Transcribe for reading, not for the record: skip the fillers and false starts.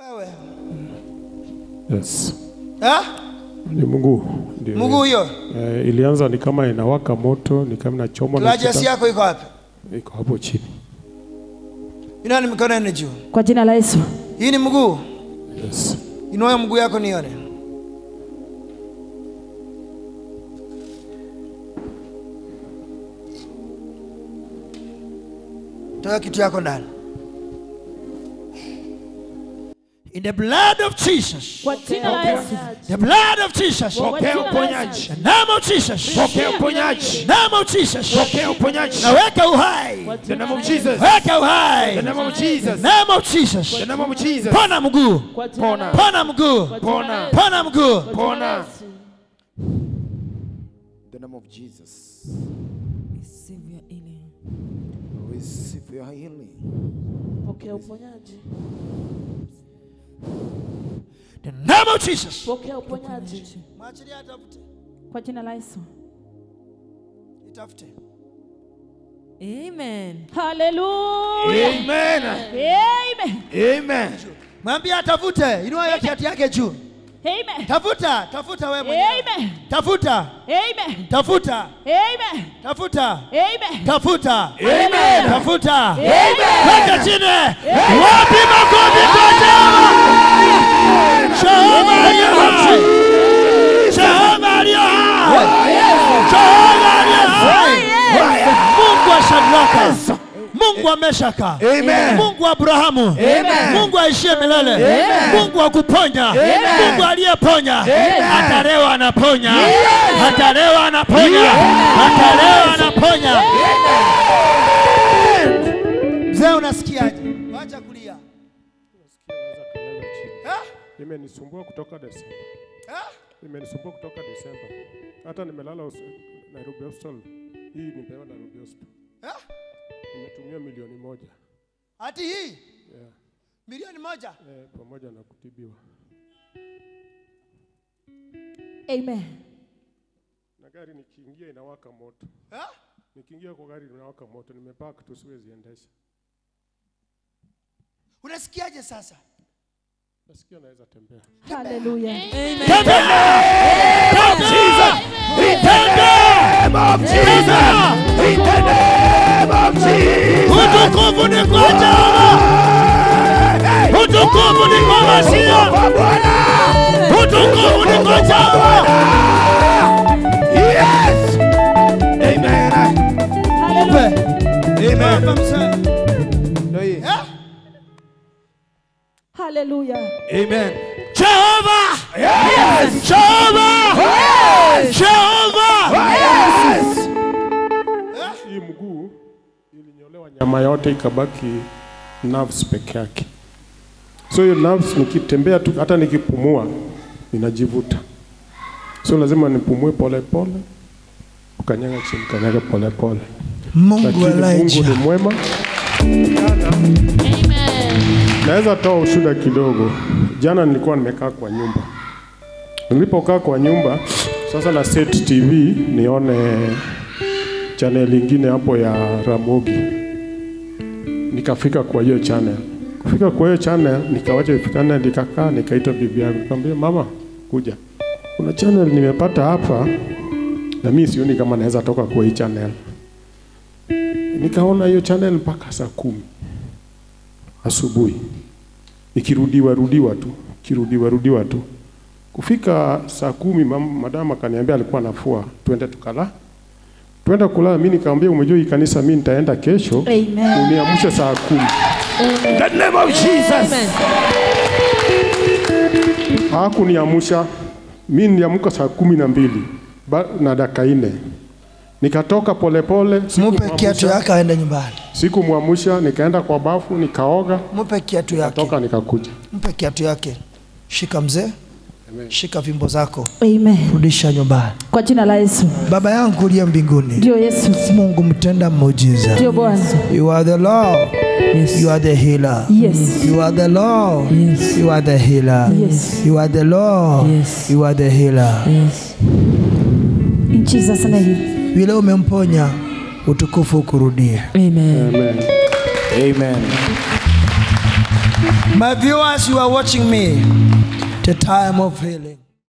Wewe. Yes. Ha? Ni Mungu ndio. Mungu huyo. Ilianza ni kama inawaka moto, ni kama inachoma na. Klajesi yako iko wapi? Iko hapo chini. Inua mikono yenu juu. Kwa jina la Yesu. Hii ni mguu? Yes. Inua mguu yako nione. Toa kitu yako ndani. In the blood of Jesus. The blood of Jesus. The name of Jesus. The name of Jesus. Naweka uhai. The name of Jesus. Weka uhai. The name of Jesus. Name of Jesus. The name of Jesus. Pona mguu. Pona. Pona mguu. Pona. Pona mguu. Pona. The name of Jesus. Receive your healing. Receive your healing. Pokea uponyaji. The name of Jesus. Pokea uponyaji. Mwachilie atafute. Kwa jina la Yesu. Itafute. Amen. Hallelujah. Amen. Amen. Amen. Mwambie atafute. Inua hiyo kiatu yake juu. Amen. Tafuta, tafuta wewe mwenyewe. Amen. Tafuta. Amen. Tafuta. Amen. Tafuta. Amen. Tafuta. Amen. Tafuta. Amen. Weka chini. Wapi makofi kwa Jehova? Jehova aliye hai. Jehova aliye hai. Jehova aliye hai. Mungu wa Shadraka. Mungu wa Meshaka. Amen. Mungu wa Abrahamu. Amen. Mungu aishie milele. Amen. Mungu wa kuponya. Amen. Mungu aliyeponya. Hata leo anaponya. Hata leo anaponya. Hata leo anaponya. Mzee unasikiaje? Wacha kulia. Imenisumbua kutoka Desemba. Imenisumbua kutoka Desemba. Hata nimelala Nairobi Hospital. Hii nimepewa Nairobi Hospital. Nimetumia 1,000,000. Hati hii? Yeah. 1,000,000? Pamoja na kutibiwa. Amen. Na gari nikiingia inawaka moto. Nikiingia kwa gari inawaka moto, nimepark tu siwezi endesha. Unasikiaje sasa? Nasikia naweza tembea. Hallelujah. Amen. Jesus. In the name of Jesus. In the name of Jesus. Utukufu ni kwa Jehova. Utukufu ni kwa Masia. Utukufu ni kwa Jehova. Yes. Amen. Hallelujah. Amen. Hallelujah. Amen. Jehovah. Yes. Jehovah. Yes. Jehovah. Yes. Hii mguu ilinyolewa nyama yote ikabaki nerves peke yake. So hiyo nerves nikitembea tu hata nikipumua ninajivuta. So lazima nipumue pole pole. Ukanyaga chini, kanyaga pole pole. Mungu Mungu ni mwema. Amen. Naweza toa ushuhuda kidogo. Jana nilikuwa nimekaa kwa nyumba. Nilipokaa kwa nyumba, sasa na set TV nione channel nyingine hapo ya Ramogi. Nikafika kwa hiyo channel. Kufika kwa hiyo channel, nikawacha hiyo channel nikakaa, nikaita bibi yangu. Nikamwambia mama, kuja. Kuna channel nimepata hapa na mimi sioni kama naweza toka kwa hii channel. Nikaona hiyo channel mpaka saa 10 asubuhi. Ikirudiwa rudiwa tu, kirudiwa rudiwa tu. Kufika saa 10 madam akaniambia alikuwa anafua, twende tukala. Twende kulala. Mimi nikamwambia umejua hii kanisa mimi nitaenda kesho. Amen. Uniamshe saa 10. In the name of Jesus. Hakuniamsha. Mimi niliamka saa 12 na dakika 4. Nikatoka polepole, Mupe kiatu yake aende nyumbani. Sikumwamsha, nikaenda kwa bafu, nikaoga. Mupe kiatu yake. Nikatoka nikakuja. Mupe kiatu yake. Shika mzee. Amen. Shika fimbo zako. Amen. Rudisha nyumbani. Kwa jina la Yesu. Baba yangu uliye mbinguni. Ndio Yesu. Mungu mtenda muujiza. Ndio Bwana. You are the Lord. Yes. You are the healer. Yes. You are the Lord. Yes. You are the healer. Yes. You are the Lord. Yes. You are the healer. Yes. In Jesus name. Vile umemponya utukufu ukurudie. Amen. Amen. Amen. My viewers, you are watching me. The time of healing.